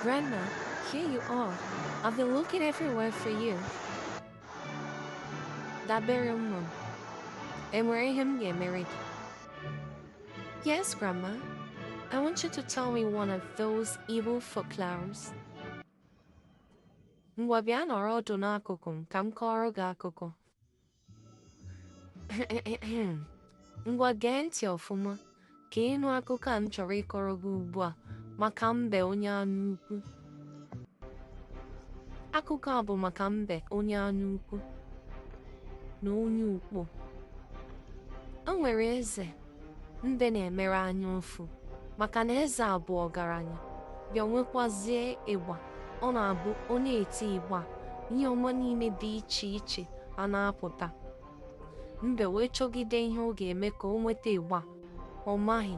Grandma, here you are. I've been looking everywhere for you. Dabere, nwa m. Enwere ihe m ga-emere gị? Yes, Grandma. I want you to tell me one of those Igbo folklores. Ngwa, bịa nọrọ ọdụ n'akụkụ m ka m kọọrọ gị akụkọ. Ngwa, gee ntị ọfụma ka ịnụ akụkọ a m chọrọ ịkọrọ gị ugbu a maka mbe onye anya ukwu. Akụkọ a bụ maka mbe onye anya ukwu na onye ukpo. O nwere eze mbe na-emere anya ụfụ maka na eze a bụ ọgaranya, bịa nwekwazie ịgba. Ọ na-abụ ọ na-eti ịgba, ihe ọma niile dị iche iche a na-apụta. Mbe wee chọgide ihe ọ ga-eme ka o nweta ịgba, ọ maghị.